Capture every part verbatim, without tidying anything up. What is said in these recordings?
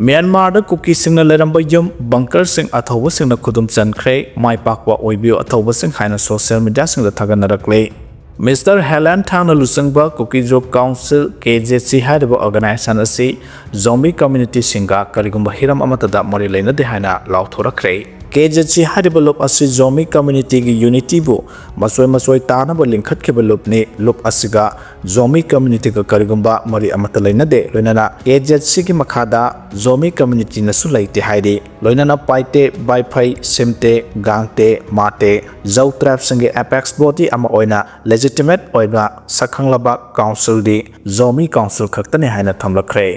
ꯃ꯭ꯌꯥꯟꯃꯥꯔꯗ ꯀꯨꯀꯤꯁꯤꯡꯅ ꯂꯩꯔꯝꯕ ꯌꯨꯝ ꯕꯪꯀꯔꯁꯤꯡ ꯑꯊꯧꯕꯁꯤꯡꯅ ꯈꯨꯗꯨꯝ ꯆꯟꯈ꯭ꯔꯦ, ꯃꯥꯏ ꯄꯥꯛꯄ ꯑꯣꯏꯕꯤꯌꯨ ꯑꯊꯧꯕꯁꯤꯡ ꯍꯥꯏꯅ ꯁꯣꯁꯤꯌꯦꯜ ꯃꯤꯗꯤꯌꯥꯁꯤꯡꯗ ꯊꯥꯒꯠꯅꯔꯛꯂꯤ꯫ ꯃꯤꯁꯇꯔ ꯍꯦꯂꯦꯟ ꯊꯥꯡꯅ ꯂꯨꯆꯤꯡꯕ ꯀꯨꯀꯤ ꯖꯣꯕ ꯀꯥꯎꯟꯁꯤꯜ, ꯀꯦ ꯖꯦ ꯁꯤ ꯍꯥꯏꯔꯤꯕ ꯑꯣꯔꯒꯅꯥꯏꯖꯦꯁꯟ ꯑꯁꯤ ꯖꯣꯃꯤ ꯀꯝꯃ꯭ꯌꯨꯅꯤꯇꯤꯁꯤꯡꯒ ꯀꯔꯤꯒꯨꯝꯕ ꯍꯤꯔꯝ ꯑꯃꯠꯇꯗ ꯃꯔꯤ ꯂꯩꯅꯗꯦ ꯍꯥꯏꯅ ꯂꯥꯎꯊꯣꯔꯛꯈ꯭ꯔꯦ꯫ ꯀꯦ ꯖꯦ ꯁꯤ ꯍꯥꯏꯔꯤꯕ ꯂꯨꯞ ꯑꯁꯤ ꯖꯣꯃꯤ ꯀꯝꯃ꯭ꯌꯨꯅꯤꯇꯤꯒꯤ ꯌꯨꯅꯤꯇꯤꯕꯨ ꯃꯆꯣꯏ ꯃꯆꯣꯏ ꯇꯥꯅꯕ ꯂꯤꯡꯈꯠꯈꯤꯕ ꯂꯨꯞꯅꯤ꯫ ꯂꯨꯞ ꯑꯁꯤꯒ ꯖꯣꯃꯤ ꯀꯝꯃ꯭ꯌꯨꯅꯤꯇꯤꯒ ꯀꯔꯤꯒꯨꯝꯕ ꯃꯔꯤ ꯑꯃꯠꯇ ꯂꯩꯅꯗꯦ꯫ ꯂꯣꯏꯅꯅ ꯀꯦ ꯖꯦ ꯁꯤꯒꯤ ꯃꯈꯥꯗ ꯖꯣꯃꯤ ꯀꯝꯃ꯭ꯌꯨꯅꯤꯇꯤꯅꯁꯨ ꯂꯩꯇꯦ ꯍꯥꯏꯔꯤ꯫ ꯂꯣꯏꯅꯅ ꯄꯥꯏꯇꯦ, ꯕꯥꯏꯐꯩ, ꯁꯤꯝꯇꯦ, ꯒꯥꯡꯇꯦ, ꯃꯥꯇꯦ, ꯖꯧ ꯇ꯭ꯔꯥꯏꯕꯁꯤꯡꯒꯤ ꯑꯦꯄꯦꯛꯁ ꯕꯣꯗꯤ ꯑꯃ ꯑꯣꯏꯅ ꯂꯦꯖꯤꯇꯤꯃꯦꯠ ꯑꯣꯏꯕ ꯁꯛꯈꯪꯂꯕ ꯀꯥꯎꯟꯁꯤꯜꯗꯤ ꯖꯣꯃꯤ ꯀꯥꯎꯟꯁꯤꯜ ꯈꯛꯇꯅꯤ ꯍꯥꯏꯅ ꯊꯝꯂꯛꯈ꯭ꯔꯦ꯫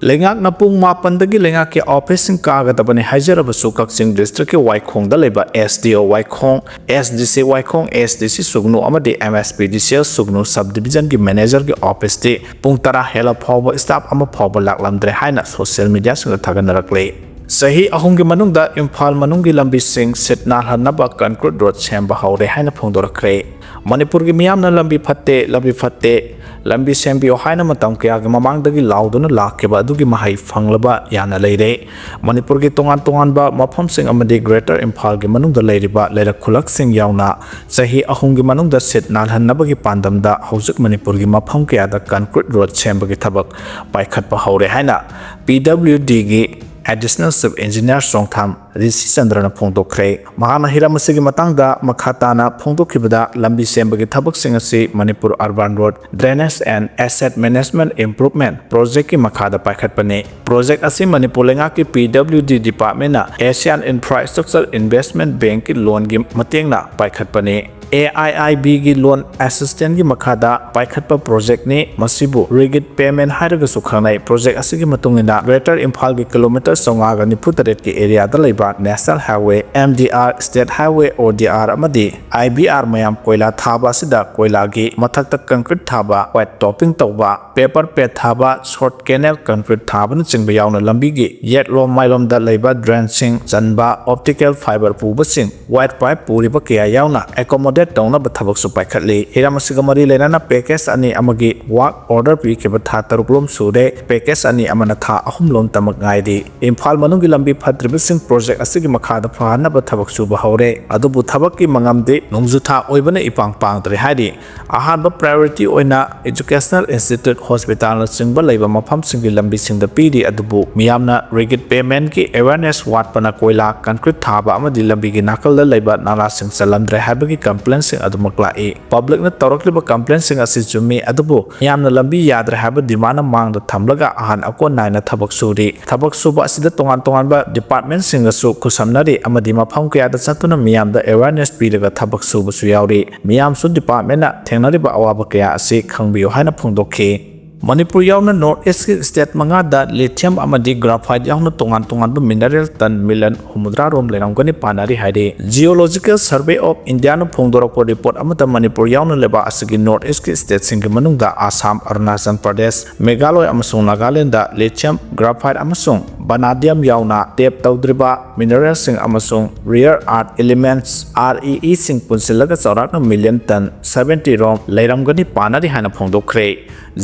ꯂꯩꯉꯥꯛꯅ ꯄꯨꯡ ꯃꯥꯄꯟꯗꯒꯤ ꯂꯩꯉꯥꯛꯀꯤ ꯑꯣꯐꯤꯁꯁꯤꯡ ꯀꯥꯒꯗꯕꯅꯤ ꯍꯥꯏꯖꯔꯕꯁꯨ, ꯀꯛꯆꯤꯡ ꯗꯤꯁꯇ꯭ꯔꯤꯛꯀꯤ ꯋꯥꯏꯈꯣꯡꯗ ꯂꯩꯕ ꯑꯦꯁ ꯗꯤ ꯑꯣ ꯋꯥꯏꯈꯣꯡ, ꯑꯦꯁ ꯗꯤ ꯁꯤ ꯋꯥꯏꯈꯣꯡ, ꯑꯦꯁ ꯗꯤ ꯁꯤ ꯁꯨꯒꯅꯨ ꯑꯃꯗꯤ ꯑꯦꯝ ꯑꯦꯁ ꯄꯤ ꯗꯤ ꯁꯤ ꯑꯦꯜ ꯁꯨꯒꯅꯨ ꯁꯕ ꯗꯤꯕꯤꯖꯟꯒꯤ ꯃꯦꯅꯦꯖꯔꯒꯤ ꯑꯣꯐꯤꯁꯇꯤ ꯄꯨꯡ ꯇꯔꯥ ꯍꯦꯜꯂ ꯐꯥꯎꯕ ꯁ꯭ꯇꯥꯐ ꯑꯃ ꯐꯥꯎꯕ ꯂꯥꯛꯂꯝꯗ꯭ꯔꯦ ꯍꯥꯏꯅ ꯁꯣꯁꯤꯌꯦꯜ ꯃꯤꯗꯤꯌꯥꯁꯤꯡꯗ ꯊꯥꯒꯠꯅꯔꯛꯂꯤ꯫ ꯆꯍꯤ ꯑꯍꯨꯝꯒꯤ ꯃꯅꯨꯡꯗ ꯏꯝꯐꯥꯜ ꯃꯅꯨꯡꯒꯤ ꯂꯝꯕꯤꯁꯤꯡ ꯁꯤꯠ ꯅꯥꯜꯍꯟꯅꯕ ꯀꯟꯀ꯭ꯔꯤꯠ ꯔꯣꯗ ꯁꯦꯝꯕ ꯍꯧꯔꯦ ꯍꯥꯏꯅ ꯐꯣꯡꯗꯣꯔꯛꯈ꯭ꯔꯦ꯫ ꯃꯅꯤꯄꯨꯔꯒꯤ ꯃꯤꯌꯥꯝꯅ "ꯂꯝꯕꯤ ꯐꯠꯇꯦ, ꯂꯝꯕꯤ ꯐꯠꯇꯦ, ꯂꯝꯕꯤ ꯁꯦꯝꯕꯤꯌꯨ" ꯍꯥꯏꯅ ꯃꯇꯝ ꯀꯌꯥꯒꯤ ꯃꯃꯥꯡꯗꯒꯤ ꯂꯥꯎꯗꯨꯅ ꯂꯥꯛꯈꯤꯕ ꯑꯗꯨꯒꯤ ꯃꯍꯩ ꯐꯪꯂꯕ ꯌꯥꯅ ꯂꯩꯔꯦ꯫ ꯃꯅꯤꯄꯨꯔꯒꯤ ꯇꯣꯉꯥꯟ ꯇꯣꯉꯥꯟꯕ ꯃꯐꯝꯁꯤꯡ ꯑꯃꯗꯤ ꯒ꯭ꯔꯦꯇꯔ ꯏꯝꯐꯥꯜꯒꯤ ꯃꯅꯨꯡꯗ ꯂꯩꯔꯤꯕ ꯂꯩꯔꯛ ꯈꯨꯜꯂꯛꯁꯤꯡ ꯌꯥꯎꯅ ꯆꯍꯤ ꯑꯍꯨꯝꯒꯤ ꯃꯅꯨꯡꯗ ꯁꯤꯠ ꯅꯥꯜꯍꯟꯅꯕꯒꯤ ꯄꯥꯟꯗꯝꯗ ꯍꯧꯖꯤꯛ ꯃꯅꯤꯄꯨꯔꯒꯤ ꯃꯐꯝ ꯀꯌꯥꯗ ꯀꯟꯀ꯭ꯔꯤꯠ ꯔꯣꯗ ꯁꯦꯝꯕꯒꯤ ꯊꯕꯛ ꯄꯥꯏꯈꯠꯄ ꯍꯧꯔꯦ ꯍꯥꯏꯅ ꯄꯤ ꯗꯕ꯭ꯂꯤꯌꯨ ꯗꯤꯒꯤ ꯑꯦꯗꯤꯁꯅꯦꯜ ꯆꯤꯐ ꯏꯟꯖꯤꯅꯤꯌꯥꯔ ꯆꯣꯡꯊꯥꯝ ꯔꯤꯁꯤ ꯆꯟꯗ꯭ꯔꯅ ꯐꯣꯡꯗꯣꯛꯈ꯭ꯔꯦ꯫ ꯃꯍꯥꯛꯅ ꯍꯤꯔꯝ ꯑꯁꯤꯒꯤ ꯃꯇꯥꯡꯗ ꯃꯈꯥ ꯇꯥꯅ ꯐꯣꯡꯗꯣꯛꯈꯤꯕꯗ, ꯂꯝꯕꯤ ꯁꯦꯝꯕꯒꯤ ꯊꯕꯛꯁꯤꯡ ꯑꯁꯤ Manipur urban road drainage and asset management improvement ꯄ꯭ꯔꯣꯖꯦꯛꯀꯤ ꯃꯈꯥꯗ ꯄꯥꯏꯈꯠꯄꯅꯤ꯫ ꯄ꯭ꯔꯣꯖꯦꯛ ꯑꯁꯤ ꯃꯅꯤꯄꯨꯔ ꯂꯩꯉꯥꯛꯀꯤ ꯄꯤ ꯗꯕ꯭ꯂꯤꯌꯨ ꯗꯤ ꯗꯤꯄꯥꯔꯠꯃꯦꯟꯅ ꯑꯦꯁꯤꯌꯥꯟ ꯏꯟꯐ꯭ꯔꯥꯁ꯭ꯇ꯭ꯔꯛꯆꯔ ꯏꯟꯚꯦꯁ꯭ꯇꯃꯦꯟꯠ ꯕꯦꯡꯛꯀꯤ ꯂꯣꯟꯒꯤ ꯃꯇꯦꯡꯅ ꯄꯥꯏꯈꯠꯄꯅꯤ꯫ ꯑꯦ ꯑꯥꯏ ꯑꯥꯏ ꯕꯤꯒꯤ ꯂꯣꯟ ꯑꯦꯁꯤꯁꯇꯦꯟꯁꯀꯤ ꯃꯈꯥꯗ ꯄꯥꯏꯈꯠꯄ ꯄ꯭ꯔꯣꯖꯦꯛꯅꯤ꯫ ꯃꯁꯤꯕꯨ ꯔꯤꯒꯤꯠ ꯄꯦꯃꯦꯟꯠ ꯍꯥꯏꯔꯒꯁꯨ ꯈꯪꯅꯩ꯫ ꯄ꯭ꯔꯣꯖꯦꯛ ꯑꯁꯤꯒꯤ ꯃꯇꯨꯡ ꯏꯟꯅ ꯒ꯭ꯔꯦꯇꯔ ꯏꯝꯐꯥꯜꯒꯤ ꯀꯤꯂꯣꯃꯤꯇꯔ ꯆꯥꯝꯃꯉꯥꯒ ꯅꯤꯐꯨ ꯇꯔꯦꯠꯀꯤ ꯑꯦꯔꯤꯌꯥꯗ ꯂꯩꯕ national highway, M D R, state highway, ꯑꯣ ꯗꯤ ꯑꯥꯔ ꯑꯃꯗꯤ ꯑꯥꯏ ꯕꯤ ꯑꯥꯔ ꯃꯌꯥꯝ ꯀꯣꯏꯂꯥ ꯊꯥꯕ ꯑꯁꯤꯗ ꯀꯣꯏꯂꯥꯒꯤ ꯃꯊꯛꯇ ꯀꯟꯀ꯭ꯔꯤꯠ ꯊꯥꯕ, ꯋꯥꯏꯠ ꯇꯣꯞꯄꯤꯡ ꯇꯧꯕ, ꯄꯦꯄꯔ ꯄꯦꯠ ꯊꯥꯕ, ꯁꯣꯔꯠ ꯀꯦꯅꯦꯜ ꯀꯟꯀ꯭ꯔꯤꯠ ꯊꯥꯕꯅꯆꯤꯡꯕ ꯌꯥꯎꯅ ꯂꯝꯕꯤꯒꯤ ꯌꯦꯠꯂꯣꯝ ꯃꯥꯏꯂꯣꯝꯗ ꯂꯩꯕ ꯗ꯭ꯔꯦꯟꯁꯤꯡ ꯆꯟꯕ, ꯑꯣꯞꯇꯤꯀꯦꯜ ꯐꯥꯏꯕꯔ ꯄꯨꯕꯁꯤꯡ, ꯋꯥꯏꯠ ꯄꯥꯏꯞ ꯄꯨꯔꯤꯕ ꯀꯌꯥ ꯌꯥꯎꯅ ꯑꯦꯀꯣꯃꯣꯗꯦꯠ ꯇꯧꯅꯕ ꯊꯕꯛꯁꯨ ꯄꯥꯏꯈꯠꯂꯤ꯫ ꯍꯤꯔꯝ ꯑꯁꯤꯒ ꯃꯔꯤ ꯂꯩꯅꯅ package ꯑꯅꯤ ꯑꯃꯒꯤ work order ꯄꯤꯈꯤꯕ ꯊꯥ ꯇꯔꯨꯛ ꯂꯣꯝ ꯁꯨꯔꯦ꯫ Package ꯑꯅꯤ ꯑꯃꯅ ꯊꯥ ꯑꯍꯨꯝ ꯂꯣꯝꯇꯃꯛ ꯉꯥꯏꯔꯤ꯫ ꯏꯝꯐꯥꯜ ꯃꯅꯨꯡꯒꯤ ꯂꯝꯕꯤ ꯐꯠꯇ꯭ꯔꯤꯕꯁꯤꯡ project ꯑꯁꯤꯒꯤ ꯃꯈꯥꯗ ꯐꯍꯟꯅꯕ ꯊꯕꯛ ꯁꯨꯕ ꯍꯧꯔꯦ꯫ ꯑꯗꯨꯕꯨ ꯊꯕꯛꯀꯤ ꯃꯉꯝꯗꯤ ꯅꯣꯡꯖꯨ ꯊꯥ ꯑꯣꯏꯕꯅ ꯏꯄꯥꯡ ꯄꯥꯡꯗ꯭ꯔꯦ ꯍꯥꯏꯔꯤ꯫ ꯑꯍꯥꯟꯕ priority ꯑꯣꯏꯅ educational institute, hospitalꯅꯆꯤꯡꯕ ꯂꯩꯕ ꯃꯐꯝꯁꯤꯡꯒꯤ ꯂꯝꯕꯤꯁꯤꯡꯗ ꯄꯤꯔꯤ꯫ ꯑꯗꯨꯕꯨ ꯃꯤꯌꯥꯝꯅ rigid pavementꯀꯤ awareness ꯋꯥꯠꯄꯅ ꯀꯣꯏꯂꯥ, concrete ꯊꯥꯕ ꯑꯃꯗꯤ ꯂꯝꯕꯤꯒꯤ ꯅꯥꯀꯜꯗ ꯂꯩꯕ ꯅꯥꯂꯥꯁꯤꯡ ꯆꯜꯂꯝꯗ꯭ꯔꯦ ꯍꯥꯏꯕꯒꯤ complaintꯁꯤꯡ ꯑꯗꯨꯃꯛ ꯂꯥꯛꯏ꯫ Publicꯅ ꯇꯧꯔꯛꯂꯤꯕ complaintꯁꯤꯡ ꯑꯁꯤ ꯆꯨꯝꯃꯤ, ꯑꯗꯨꯕꯨ ꯃꯤꯌꯥꯝꯅ ꯂꯝꯕꯤ ꯌꯥꯗ꯭ꯔꯦ ꯍꯥꯏꯕ demandꯅ ꯃꯥꯡꯗ ꯊꯝꯂꯒ ꯑꯍꯥꯟ ꯑꯀꯣꯟ ꯅꯥꯏꯅ ꯊꯕꯛ ꯁꯨꯔꯤ꯫ ꯊꯕꯛ ꯁꯨꯕ ꯑꯁꯤꯗ ꯇꯣꯉꯥꯟ ꯇꯣꯉꯥꯟꯕ departmentꯁꯤꯡꯒꯁꯨ ꯈꯨꯠꯁꯝꯅꯔꯤ ꯑꯃꯗꯤ ꯃꯐꯝ ꯀꯌꯥꯗ ꯆꯠꯇꯨꯅ ꯃꯤꯌꯥꯝꯗ awareness ꯄꯤꯔꯒ ꯊꯕꯛ ꯁꯨꯕꯁꯨ ꯌꯥꯎꯔꯤ꯫ ꯃꯤꯌꯥꯝꯁꯨ departmentꯅ ꯊꯦꯡꯅꯔꯤꯕ ꯑꯋꯥꯕ ꯀꯌꯥ ꯑꯁꯤ ꯈꯪꯕꯤꯌꯨ ꯍꯥꯏꯅ ꯐꯣꯡꯗꯣꯛꯈꯤ꯫ ꯃꯅꯤꯄꯨꯔ ꯌꯥꯎꯅ North Eastꯀꯤ state ꯃꯉꯥꯗ lithium ꯑꯃꯗꯤ graphite ꯌꯥꯎꯅ ꯇꯣꯉꯥꯟ ꯇꯣꯉꯥꯟꯕ mineral ton million ꯍꯨꯝꯐꯨꯇꯔꯥ ꯔꯣꯝ ꯂꯩꯔꯝꯒꯅꯤ ꯄꯥꯅꯔꯤ ꯍꯥꯏꯔꯤ꯫ Geological Survey of Indiaꯅ ꯐꯣꯡꯗꯣꯔꯛꯄ report ꯑꯃꯗ ꯃꯅꯤꯄꯨꯔ ꯌꯥꯎꯅ ꯂꯩꯕꯥꯛ ꯑꯁꯤꯒꯤ North Eastꯀꯤ stateꯁꯤꯡꯒꯤ ꯃꯅꯨꯡꯗ ꯑꯁꯥꯝ, ꯑꯔꯨꯅꯥꯆꯜ ꯄ꯭ꯔꯗꯦꯁ, ꯃꯦꯘꯥꯂꯣꯏ ꯑꯃꯁꯨꯡ ꯅꯥꯒꯥꯂꯦꯟꯗ lithium, graphite ꯑꯃꯁꯨꯡ vanadium ꯌꯥꯎꯅ tap ꯇꯧꯗ꯭ꯔꯤꯕ mineralꯁꯤꯡ ꯑꯃꯁꯨꯡ rare earth elements, REEꯁꯤꯡ ꯄꯨꯟꯁꯤꯜꯂꯒ ꯆꯥꯎꯔꯥꯛꯅ million ton seventy ꯔꯣꯝ ꯂꯩꯔꯝꯒꯅꯤ ꯄꯥꯅꯔꯤ ꯍꯥꯏꯅ ꯐꯣꯡꯗꯣꯛꯈ꯭ꯔꯦ꯫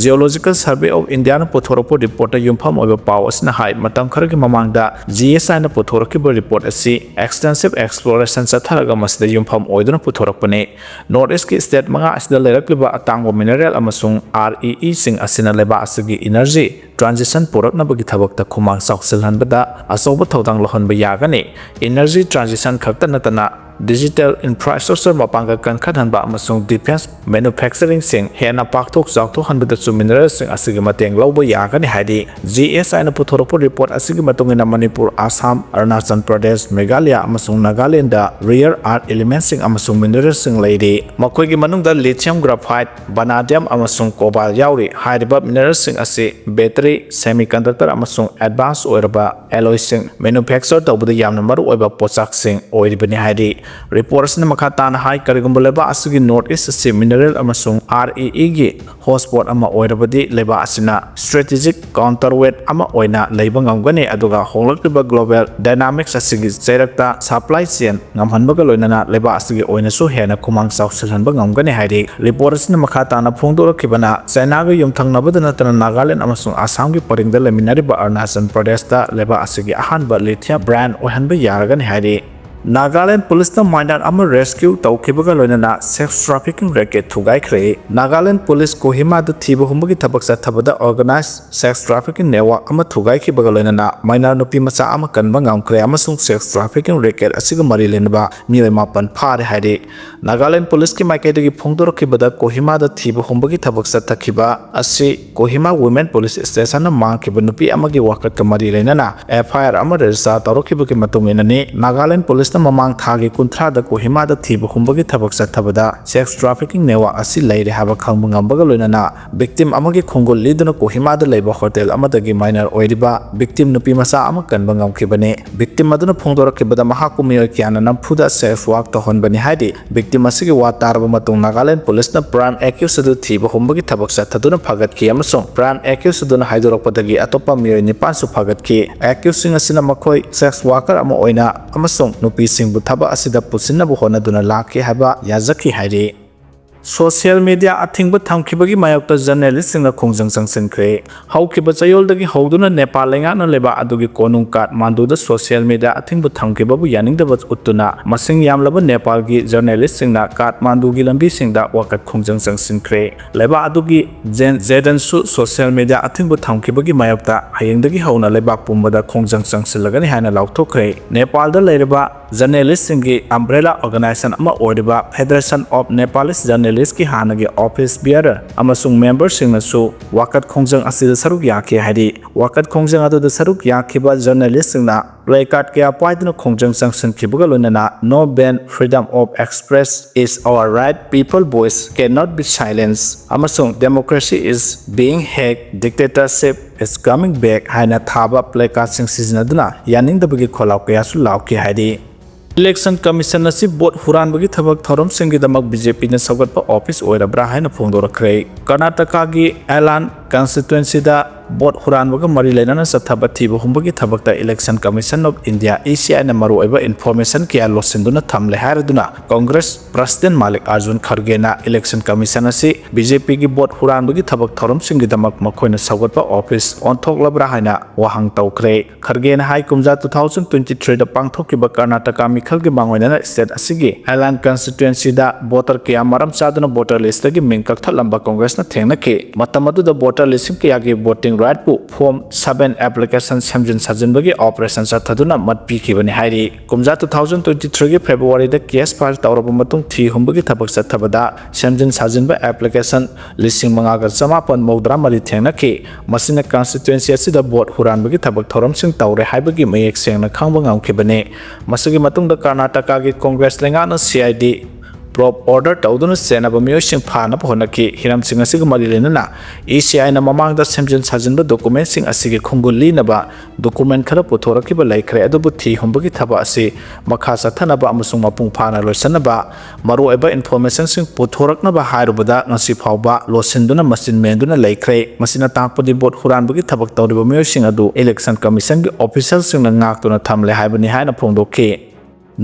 Geological Survey of Indiaꯅ ꯄꯨꯊꯣꯔꯛꯄ reportꯇ ꯌꯨꯝꯐꯝ ꯑꯣꯏꯕ ꯄꯥꯎ ꯑꯁꯤꯅ ꯍꯥꯏ, ꯃꯇꯝ ꯈꯔꯒꯤ ꯃꯃꯥꯡꯗ GSIꯅ ꯄꯨꯊꯣꯔꯛꯈꯤꯕ report ꯑꯁꯤ extensive exploration ꯆꯠꯊꯔꯒ ꯃꯁꯤꯗ ꯌꯨꯝꯐꯝ ꯑꯣꯏꯗꯨꯅ ꯄꯨꯊꯣꯔꯛꯄꯅꯤ꯫ North Eastꯀꯤ state ꯃꯉꯥ ꯑꯁꯤꯗ ꯂꯩꯔꯛꯂꯤꯕ ꯑꯇꯥꯡꯕ mineral ꯑꯃꯁꯨꯡ REEꯁꯤꯡ ꯑꯁꯤꯅ ꯂꯩꯕꯥꯛ ꯑꯁꯤꯒꯤ energy transition ꯄꯨꯔꯛꯅꯕꯒꯤ ꯊꯕꯛꯇ ꯈꯨꯃꯥꯡ ꯆꯥꯎꯁꯤꯜꯍꯟꯕꯗ ꯑꯆꯧꯕ ꯊꯧꯗꯥꯡ ꯂꯧꯍꯟꯕ ꯌꯥꯒꯅꯤ꯫ Energy transition ꯈꯛꯇ ꯅꯠꯇꯅ digital infrastructure ꯃꯄꯥꯡꯒꯜ ꯀꯟꯈꯠꯍꯟꯕ ꯑꯃꯁꯨꯡ defense manufacturingꯁꯤꯡ ꯍꯦꯟꯅ ꯄꯥꯛꯊꯣꯛ ꯆꯥꯎꯊꯣꯛꯍꯟꯕꯗꯁꯨ mineralꯁꯤꯡ ꯑꯁꯤꯒꯤ ꯃꯇꯦꯡ ꯂꯧꯕ ꯌꯥꯒꯅꯤ ꯍꯥꯏꯔꯤ꯫ GSIꯅ ꯄꯨꯊꯣꯔꯛꯄ report ꯑꯁꯤꯒꯤ ꯃꯇꯨꯡ ꯏꯟꯅ ꯃꯅꯤꯄꯨꯔ, ꯑꯁꯥꯝ, ꯑꯔꯨꯅꯥꯆꯜ ꯄ꯭ꯔꯗꯦꯁ, ꯃꯦꯘꯥꯂꯌꯥ ꯑꯃꯁꯨꯡ ꯅꯥꯒꯥꯂꯦꯟꯗ rare earth elementꯁꯤꯡ ꯑꯃꯁꯨꯡ mineralꯁꯤꯡ ꯂꯩꯔꯤ꯫ ꯃꯈꯣꯏꯒꯤ ꯃꯅꯨꯡꯗ lithium graphite, vanadium ꯑꯃꯁꯨꯡ cobalt ꯌꯥꯎꯔꯤ꯫ ꯍꯥꯏꯔꯤꯕ mineralꯁꯤꯡ ꯑꯁꯤ battery, semiconductor ꯑꯃꯁꯨꯡ advance ꯑꯣꯏꯔꯕ alloyꯁꯤꯡ manufacture ꯇꯧꯕꯗ ꯌꯥꯝꯅ ꯃꯔꯨꯑꯣꯏꯕ ꯄꯣꯠꯆꯥꯛꯁꯤꯡ ꯑꯣꯏꯔꯤꯕꯅꯤ ꯍꯥꯏꯔꯤ꯫ Report ꯑꯁꯤꯅ ꯃꯈꯥ ꯇꯥꯅ ꯍꯥꯏ, ꯀꯔꯤꯒꯨꯝꯕ ꯂꯩꯕꯥꯛ ꯑꯁꯤꯒꯤ North East ꯑꯁꯤ mineral ꯑꯃꯁꯨꯡ R E E ꯒꯤ hotspot ꯑꯃ ꯑꯣꯏꯔꯕꯗꯤ, ꯂꯩꯕꯥꯛ ꯑꯁꯤꯅ strategic counterweight ꯑꯃ ꯑꯣꯏꯅ ꯂꯩꯕ ꯉꯝꯒꯅꯤ, ꯑꯗꯨꯒ ꯍꯣꯡꯂꯛꯂꯤꯕ global dynamics ꯑꯁꯤꯒꯤ ꯆꯩꯔꯛꯇ supply chain ꯉꯝꯍꯟꯕꯒ ꯂꯣꯏꯅꯅ ꯂꯩꯕꯥꯛ ꯑꯁꯤꯒꯤ ꯑꯣꯏꯅꯁꯨ ꯍꯦꯟꯅ ꯈꯨꯃꯥꯡ ꯆꯥꯎꯁꯤꯜꯍꯟꯕ ꯉꯝꯒꯅꯤ ꯍꯥꯏꯔꯤ꯫ Report ꯑꯁꯤꯅ ꯃꯈꯥ ꯇꯥꯅ ꯐꯣꯡꯗꯣꯔꯛꯈꯤꯕꯅ, ꯆꯥꯏꯅꯥꯒ ꯌꯨꯝꯊꯪꯅꯕꯗ ꯅꯠꯇꯅ ꯅꯥꯒꯥꯂꯦꯟ ꯑꯃꯁꯨꯡ ꯑꯁꯥꯝꯒꯤ ꯄꯔꯤꯡꯗ ꯂꯩꯃꯤꯟꯅꯔꯤꯕ ꯑꯔꯨꯅꯥꯆꯜ ꯄ꯭ꯔꯗꯦꯁꯇ ꯂꯩꯕꯥꯛ ꯑꯁꯤꯒꯤ ꯑꯍꯥꯟꯕ lithium brand ꯑꯣꯏꯍꯟꯕ ꯌꯥꯔꯒꯅꯤ ꯍꯥꯏꯔꯤ꯫ ꯅꯥꯒꯥꯂꯦꯟ ꯄꯨꯂꯤꯁꯅ minor ꯑꯃ rescue ꯇꯧꯈꯤꯕꯒ ꯂꯣꯏꯅꯅ sex trafficking racket ꯊꯨꯒꯥꯏꯈ꯭ꯔꯦ꯫ ꯅꯥꯒꯥꯂꯦꯟ ꯄꯨꯂꯤꯁ ꯀꯣꯍꯤꯃꯥꯗ ꯊꯤꯕ ꯍꯨꯝꯕꯒꯤ ꯊꯕꯛ ꯆꯠꯊꯕꯗ organized sex trafficking network ꯑꯃ ꯊꯨꯒꯥꯏꯈꯤꯕꯒ ꯂꯣꯏꯅꯅ minor ꯅꯨꯄꯤ ꯃꯆꯥ ꯑꯃ ꯀꯟꯕ ꯉꯝꯈ꯭ꯔꯦ ꯑꯃꯁꯨꯡ sex trafficking racket ꯑꯁꯤꯒ ꯃꯔꯤ ꯂꯩꯅꯕ ꯃꯤꯑꯣꯏ ꯃꯥꯄꯟ ꯐꯥꯔꯦ ꯍꯥꯏꯔꯤ꯫ ꯅꯥꯒꯥꯂꯦꯟ ꯄꯨꯂꯤꯁꯀꯤ ꯃꯥꯏꯀꯩꯗꯒꯤ ꯐꯣꯡꯗꯣꯔꯛꯈꯤꯕꯗ, ꯀꯣꯍꯤꯃꯥꯗ ꯊꯤꯕ ꯍꯨꯝꯕꯒꯤ ꯊꯕꯛ ꯆꯠꯊꯈꯤꯕ ꯑꯁꯤ ꯀꯣꯍꯤꯃꯥ Women Police Stationꯅ ꯃꯥꯡꯈꯤꯕ ꯅꯨꯄꯤ ꯑꯃꯒꯤ ꯋꯥꯀꯠꯀ ꯃꯔꯤ ꯂꯩꯅꯅ F I R ꯑꯃ register ꯇꯧꯔꯛꯈꯤꯕꯒꯤ ꯃꯇꯨꯡ ꯏꯟꯅꯅꯤ꯫ ꯅꯥꯒꯥꯂꯦꯟ ꯄꯨꯂꯤꯁꯅ ꯃꯃꯥꯡ ꯊꯥꯒꯤ ꯀꯨꯟꯊ꯭ꯔꯥꯗ ꯀꯣꯍꯤꯃꯥꯗ ꯊꯤꯕ ꯍꯨꯝꯕꯒꯤ ꯊꯕꯛ ꯆꯠꯊꯕꯗ sex trafficking network ꯑꯁꯤ ꯂꯩꯔꯦ ꯍꯥꯏꯕ ꯈꯪꯕ ꯉꯝꯕꯒ ꯂꯣꯏꯅꯅ, victim ꯑꯃꯒꯤ ꯈꯣꯡꯒꯨꯜ ꯂꯤꯗꯨꯅ ꯀꯣꯍꯤꯃꯥꯗ ꯂꯩꯕ hotel ꯑꯃꯗꯒꯤ minor ꯑꯣꯏꯔꯤꯕ victim ꯅꯨꯄꯤ ꯃꯆꯥ ꯑꯃ ꯀꯟꯕ ꯉꯝꯈꯤꯕꯅꯤ꯫ Victim ꯑꯗꯨꯅ ꯐꯣꯡꯗꯣꯔꯛꯈꯤꯕꯗ, ꯃꯍꯥꯛꯄꯨ ꯃꯤꯑꯣꯏ ꯀꯌꯥꯅ ꯅꯝꯐꯨꯗ sex work ꯇꯧꯍꯟꯕꯅꯤ ꯍꯥꯏꯔꯤ꯫ Victim ꯑꯁꯤꯒꯤ ꯋꯥ ꯇꯥꯔꯕ ꯃꯇꯨꯡ, ꯅꯥꯒꯥꯂꯦꯟ ꯄꯨꯂꯤꯁꯅ prime accused ꯑꯗꯨ ꯊꯤꯕ ꯍꯨꯝꯕꯒꯤ ꯊꯕꯛ ꯆꯠꯊꯗꯨꯅ ꯐꯥꯒꯠꯈꯤ ꯑꯃꯁꯨꯡ prime accused ꯑꯗꯨꯅ ꯍꯥꯏꯗꯣꯔꯛꯄꯗꯒꯤ ꯑꯇꯣꯞꯄ ꯃꯤꯑꯣꯏ ꯅꯤꯄꯥꯟꯁꯨ ꯐꯥꯒꯠꯈꯤ꯫ Accusedꯁꯤꯡ ꯑꯁꯤꯅ ꯃꯈꯣꯏ sex worker ꯑꯃ ꯑꯣꯏꯅ ꯑꯃꯁꯨꯡ ꯅꯨꯄꯤꯁꯤꯡꯕꯨ ꯊꯕꯛ ꯑꯁꯤꯗ ꯄꯨꯁꯤꯟꯅꯕ ꯍꯣꯠꯅꯗꯨꯅ ꯂꯥꯛꯈꯤ ꯍꯥꯏꯕ ꯌꯥꯖꯈꯤ ꯍꯥꯏꯔꯤ꯫ Social media ꯑꯊꯤꯡꯕ ꯊꯝꯈꯤꯕꯒꯤ ꯃꯥꯌꯣꯛꯇ journalistꯁꯤꯡꯅ ꯈꯣꯡꯖꯪ ꯆꯪꯁꯤꯟꯈ꯭ꯔꯦ꯫ ꯍꯧꯈꯤꯕ ꯆꯌꯣꯜꯗꯒꯤ ꯍꯧꯗꯨꯅ ꯅꯦꯄꯥꯜ ꯂꯩꯉꯥꯛꯅ ꯂꯩꯕꯥꯛ ꯑꯗꯨꯒꯤ ꯀꯣꯅꯨꯡ ꯀꯥꯊꯃꯥꯟꯗꯨꯗ social media ꯑꯊꯤꯡꯕ ꯊꯝꯈꯤꯕꯕꯨ ꯌꯥꯅꯤꯡꯗꯕ ꯎꯠꯇꯨꯅ ꯃꯁꯤꯡ ꯌꯥꯝꯂꯕ ꯅꯦꯄꯥꯜꯒꯤ journalistꯁꯤꯡꯅ ꯀꯥꯊꯃꯥꯟꯗꯨꯒꯤ ꯂꯝꯕꯤꯁꯤꯡꯗ ꯋꯥꯀꯠ ꯈꯣꯡꯖꯪ ꯆꯪꯁꯤꯟꯈ꯭ꯔꯦ꯫ ꯂꯩꯕꯥꯛ ꯑꯗꯨꯒꯤ ꯖꯦꯟ ꯖꯦꯗꯟꯁꯨ social media ꯑꯊꯤꯡꯕ ꯊꯝꯈꯤꯕꯒꯤ ꯃꯥꯌꯣꯛꯇ ꯍꯌꯦꯡꯗꯒꯤ ꯍꯧꯅ ꯂꯩꯕꯥꯛ ꯄꯨꯝꯕꯗ ꯈꯣꯡꯖꯪ ꯆꯪꯁꯤꯜꯂꯒꯅꯤ ꯍꯥꯏꯅ ꯂꯥꯎꯊꯣꯛꯈ꯭ꯔꯦ꯫ ꯅꯦꯄꯥꯜꯗ ꯂꯩꯔꯤꯕ journalistꯁꯤꯡꯒꯤ umbrella organization ꯑꯃ ꯑꯣꯏꯔꯤꯕ Federation of Nepalese Journalistꯀꯤ ꯍꯥꯟꯅꯒꯤ office bearer ꯑꯃꯁꯨꯡ memberꯁꯤꯡꯅꯁꯨ ꯋꯥꯀꯠ ꯈꯣꯡꯖꯪ ꯑꯁꯤꯗ ꯁꯔꯨꯛ ꯌꯥꯈꯤ ꯍꯥꯏꯔꯤ꯫ ꯋꯥꯀꯠ ꯈꯣꯡꯖꯪ ꯑꯗꯨꯗ ꯁꯔꯨꯛ ꯌꯥꯈꯤꯕ journalistꯁꯤꯡꯅ placard ꯀꯌꯥ ꯄꯥꯏꯗꯨꯅ ꯈꯣꯡꯖꯪ ꯆꯪꯁꯤꯟꯈꯤꯕꯒ ꯂꯣꯏꯅꯅ "No ban, freedom of express is our right, people voice cannot be silenced" ꯑꯃꯁꯨꯡ "Democracy is being hacked, dictatorship is coming back" ꯍꯥꯏꯅ ꯊꯥꯕ placardꯁꯤꯡ ꯁꯤꯖꯤꯟꯅꯗꯨꯅ ꯌꯥꯅꯤꯡꯗꯕꯒꯤ ꯈꯣꯜꯂꯥꯎ ꯀꯌꯥꯁꯨ ꯂꯥꯎꯈꯤ ꯍꯥꯏꯔꯤ꯫ Election Commission ꯑꯁꯤ ꯚꯣꯠ ꯍꯨꯔꯥꯟꯕꯒꯤ ꯊꯕꯛ ꯊꯧꯔꯝꯁꯤꯡꯒꯤꯗꯃꯛ ꯕꯤ ꯖꯦ ꯄꯤꯅ ꯁꯧꯒꯠꯄ ꯑꯣꯐꯤꯁ ꯑꯣꯏꯔꯕ꯭ꯔꯥ ꯍꯥꯏꯅ ꯐꯣꯡꯗꯣꯔꯛꯈ꯭ꯔꯦ꯫ ꯀꯔꯅꯥꯇꯀꯥꯒꯤ ꯑꯦꯂꯥꯟ ꯀꯟꯁꯇꯤꯇ꯭ꯋꯦꯟꯁꯤꯗ ꯚꯣꯠ ꯍꯨꯔꯥꯟꯕꯒ ꯃꯔꯤ ꯂꯩꯅꯅ ꯆꯠꯊꯕ ꯊꯤꯕ ꯍꯨꯝꯕꯒꯤ ꯊꯕꯛꯇ Election Commission of India, E C I ꯅ ꯃꯔꯨꯑꯣꯏꯕ ꯏꯟꯐꯣꯔꯃꯦꯁꯟ ꯀꯌꯥ ꯂꯣꯠꯁꯤꯟꯗꯨꯅ ꯊꯝꯂꯦ ꯍꯥꯏꯔꯗꯨꯅ ꯀꯣꯡꯒ꯭ꯔꯦꯁ ꯄ꯭ꯔꯁꯤꯗꯦꯟ ꯃꯥꯂꯤꯛ ꯑꯥꯔꯖꯨꯟ ꯈꯔꯒꯦꯅ Election Commission ꯑꯁꯤ ꯕꯤ ꯖꯦ ꯄꯤꯒꯤ ꯚꯣꯠ ꯍꯨꯔꯥꯟꯕꯒꯤ ꯊꯕꯛ ꯊꯧꯔꯝꯁꯤꯡꯒꯤꯗꯃꯛ ꯃꯈꯣꯏꯅ ꯁꯧꯒꯠꯄ ꯑꯣꯐꯤꯁ ꯑꯣꯟꯊꯣꯛꯂꯕ꯭ꯔꯥ ꯍꯥꯏꯅ ꯋꯥꯍꯪ ꯇꯧꯈ꯭ꯔꯦ꯫ ꯈꯔꯒꯦꯅ ꯍꯥꯏ, ꯀꯨꯝꯖꯥ two thousand twenty threeꯗ ꯄꯥꯡꯊꯣꯛꯈꯤꯕ ꯀꯔꯅꯥꯇꯀꯥ ꯃꯤꯈꯜꯒꯤ ꯃꯥꯡꯑꯣꯏꯅꯅ state ꯑꯁꯤꯒꯤ ꯑꯦꯂꯥꯟ ꯀꯟꯁꯇꯤꯇ꯭ꯋꯦꯟꯁꯤꯗ ꯚꯣꯇꯔ ꯀꯌꯥ ꯃꯔꯝ ꯆꯥꯗꯨꯅ ꯚꯣꯇꯔ ꯂꯤꯁꯇꯒꯤ ꯃꯤꯡ ꯀꯛꯊꯠꯂꯝꯕ ꯀꯣꯡꯒ꯭ꯔꯦꯁꯅ ꯊꯦꯡꯅꯈꯤ꯫ ꯃꯇꯝ ꯑꯗꯨꯗ ꯚꯣꯇꯔ ꯂꯤꯁꯤꯡ ꯀꯌꯥꯒꯤ ꯚꯣꯇꯤꯡ ꯔꯥꯏꯠꯄꯨ ꯐꯣꯔꯝ seven application ꯁꯦꯝꯖꯤꯟ ꯁꯥꯖꯤꯟꯕꯒꯤ ꯑꯣꯄꯔꯦꯁꯟ ꯆꯠꯊꯗꯨꯅ ꯃꯠ ꯄꯤꯈꯤꯕꯅꯤ ꯍꯥꯏꯔꯤ꯫ ꯀꯨꯝꯖꯥ two thousand twenty threeꯒꯤ Februaryꯗ case file ꯇꯧꯔꯕ ꯃꯇꯨꯡ ꯊꯤ ꯍꯨꯝꯕꯒꯤ ꯊꯕꯛ ꯆꯠꯊꯕꯗ ꯁꯦꯝꯖꯤꯟ ꯁꯥꯖꯤꯟꯕ application ꯂꯤꯁꯤꯡ ꯃꯉꯥꯒ ꯆꯃꯥꯄꯟ ꯃꯧꯗ꯭ꯔꯥ ꯃꯔꯤ ꯊꯦꯡꯅꯈꯤ꯫ ꯃꯁꯤꯅ ꯀꯟꯁꯇꯤꯇ꯭ꯋꯦꯟꯁꯤ ꯑꯁꯤꯗ ꯚꯣꯠ ꯍꯨꯔꯥꯟꯕꯒꯤ ꯊꯕꯛ ꯊꯧꯔꯝꯁꯤꯡ ꯇꯧꯔꯦ ꯍꯥꯏꯕꯒꯤ ꯃꯌꯦꯛ ꯁꯦꯡꯅ ꯈꯪꯕ ꯉꯝꯈꯤꯕꯅꯤ꯫ ꯃꯁꯤꯒꯤ ꯃꯇꯨꯡꯗ ꯀꯔꯅꯥꯇꯀꯥꯒꯤ ꯀꯣꯡꯒ꯭ꯔꯦꯁ ꯂꯩꯉꯥꯛꯅ C I D probe order ꯇꯧꯗꯨꯅ ꯆꯦꯟꯅꯕ ꯃꯤꯑꯣꯏꯁꯤꯡ ꯐꯥꯅꯕ ꯍꯣꯠꯅꯈꯤ꯫ ꯍꯤꯔꯝꯁꯤꯡ ꯑꯁꯤꯒ ꯃꯔꯤ ꯂꯩꯅꯅ E C I ꯅ ꯃꯃꯥꯡꯗ ꯁꯦꯝꯖꯤꯟ ꯁꯥꯖꯤꯟꯕ ꯗꯣꯀꯨꯃꯦꯟꯁꯤꯡ ꯑꯁꯤꯒꯤ ꯈꯣꯡꯒꯨꯜ ꯂꯤꯅꯕ ꯗꯣꯀꯨꯃꯦꯟ ꯈꯔ ꯄꯨꯊꯣꯔꯛꯈꯤꯕ ꯂꯩꯈ꯭ꯔꯦ, ꯑꯗꯨꯕꯨ ꯊꯤ ꯍꯨꯝꯕꯒꯤ ꯊꯕꯛ ꯑꯁꯤ ꯃꯈꯥ ꯆꯠꯊꯅꯕ ꯑꯃꯁꯨꯡ ꯃꯄꯨꯡ ꯐꯥꯅ ꯂꯣꯏꯁꯤꯟꯅꯕ ꯃꯔꯨꯑꯣꯏꯕ ꯏꯟꯐꯣꯔꯃꯦꯁꯟꯁꯤꯡ ꯄꯨꯊꯣꯔꯛꯅꯕ ꯍꯥꯏꯔꯨꯕꯗ ꯉꯁꯤ ꯐꯥꯎꯕ ꯂꯣꯠꯁꯤꯟꯗꯨꯅ ꯃꯆꯤꯟ ꯃꯦꯟꯗꯨꯅ ꯂꯩꯈ꯭ꯔꯦ꯫ ꯃꯁꯤꯅ ꯇꯥꯛꯄꯗꯤ ꯚꯣꯠ ꯍꯨꯔꯥꯟꯕꯒꯤ ꯊꯕꯛ ꯇꯧꯔꯤꯕ ꯃꯤꯑꯣꯏꯁꯤꯡ ꯑꯗꯨ Election Commissionꯒꯤ officialꯁꯤꯡꯅ ꯉꯥꯛꯇꯨꯅ ꯊꯝꯂꯦ ꯍꯥꯏꯕꯅꯤ ꯍꯥꯏꯅ ꯐꯣꯡꯗꯣꯛꯈꯤ꯫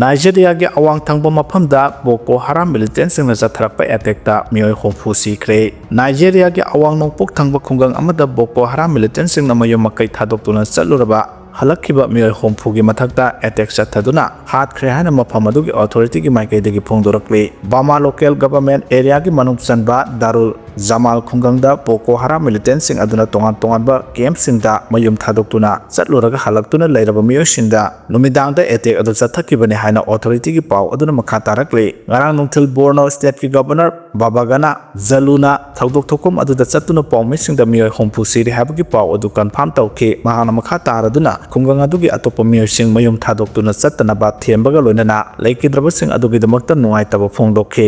ꯅꯥꯏꯖꯦꯔꯤꯌꯥꯒꯤ ꯑꯋꯥꯡ ꯊꯪꯕ ꯃꯐꯝꯗ ꯕꯣꯀꯣ ꯍꯔꯥꯝ militantꯁꯤꯡꯅ ꯆꯠꯊꯔꯛꯄ attackꯇ ꯃꯤꯑꯣꯏ ꯍꯨꯝꯐꯨ ꯁꯤꯈ꯭ꯔꯦ꯫ ꯅꯥꯏꯖꯦꯔꯤꯌꯥꯒꯤ ꯑꯋꯥꯡ ꯅꯣꯡꯄꯣꯛ ꯊꯪꯕ ꯈꯨꯡꯒꯪ ꯑꯃꯗ ꯕꯣꯀꯣ ꯍꯔꯥꯝ militantꯁꯤꯡꯅ ꯃꯌꯨꯝ ꯃꯀꯩ ꯊꯥꯗꯣꯛꯇꯨꯅ ꯆꯠꯂꯨꯔꯕ ꯍꯜꯂꯛꯈꯤꯕ ꯃꯤꯑꯣꯏ ꯍꯨꯝꯐꯨꯒꯤ ꯃꯊꯛꯇ attack ꯆꯠꯊꯗꯨꯅ ꯍꯥꯠꯈ꯭ꯔꯦ ꯍꯥꯏꯅ ꯃꯐꯝ ꯑꯗꯨꯒꯤ authorityꯒꯤ ꯃꯥꯏꯀꯩꯗꯒꯤ ꯐꯣꯡꯗꯣꯔꯛꯂꯤ꯫ ꯕꯥꯃꯥ local government areaꯒꯤ ꯃꯅꯨꯡ ꯆꯟꯕ ꯗꯥꯔꯨꯜ ꯖꯃꯥꯜ ꯈꯨꯡꯒꯪꯗ ꯕꯣꯀꯣ ꯍꯔꯥꯝ militantꯁꯤꯡ ꯑꯗꯨꯅ ꯇꯣꯉꯥꯟ ꯇꯣꯉꯥꯟꯕ campꯁꯤꯡꯗ ꯃꯌꯨꯝ ꯊꯥꯗꯣꯛꯇꯨꯅ ꯆꯠꯂꯨꯔꯒ ꯍꯜꯂꯛꯇꯨꯅ ꯂꯩꯔꯕ ꯃꯤꯑꯣꯏꯁꯤꯡꯗ ꯅꯨꯃꯤꯗꯥꯡꯗ attack ꯑꯗꯨ ꯆꯠꯊꯈꯤꯕꯅꯤ ꯍꯥꯏꯅ authorityꯒꯤ ꯄꯥꯎ ꯑꯗꯨꯅ ꯃꯈꯥ ꯇꯥꯔꯛꯂꯤ꯫ ꯉꯔꯥꯡ ꯅꯨꯡꯊꯤꯜ ꯕꯣꯔꯅꯣ stateꯀꯤ governor ꯕꯥꯕꯥꯒꯅ ꯖꯂꯨꯅ ꯊꯧꯗꯣꯛ ꯊꯣꯛꯐꯝ ꯑꯗꯨꯗ ꯆꯠꯇꯨꯅ ꯄꯥꯎꯃꯤꯁꯤꯡꯗ ꯃꯤꯑꯣꯏ ꯍꯨꯝꯐꯨ ꯁꯤꯔꯦ ꯍꯥꯏꯕꯒꯤ ꯄꯥꯎ ꯑꯗꯨ confirm ꯇꯧꯈꯤ꯫ ꯃꯍꯥꯛꯅ ꯃꯈꯥ ꯇꯥꯔꯗꯨꯅ ꯈꯨꯡꯒꯪ ꯑꯗꯨꯒꯤ ꯑꯇꯣꯞꯄ ꯃꯤꯑꯣꯏꯁꯤꯡ ꯃꯌꯨꯝ ꯊꯥꯗꯣꯛꯇꯨꯅ ꯆꯠꯇꯅꯕ ꯊꯦꯝꯕꯒ ꯂꯣꯏꯅꯅ ꯂꯩꯈꯤꯗ꯭ꯔꯕꯁꯤꯡ ꯑꯗꯨꯒꯤꯗꯃꯛꯇ ꯅꯨꯡꯉꯥꯏꯇꯕ ꯐꯣꯡꯗꯣꯛꯈꯤ꯫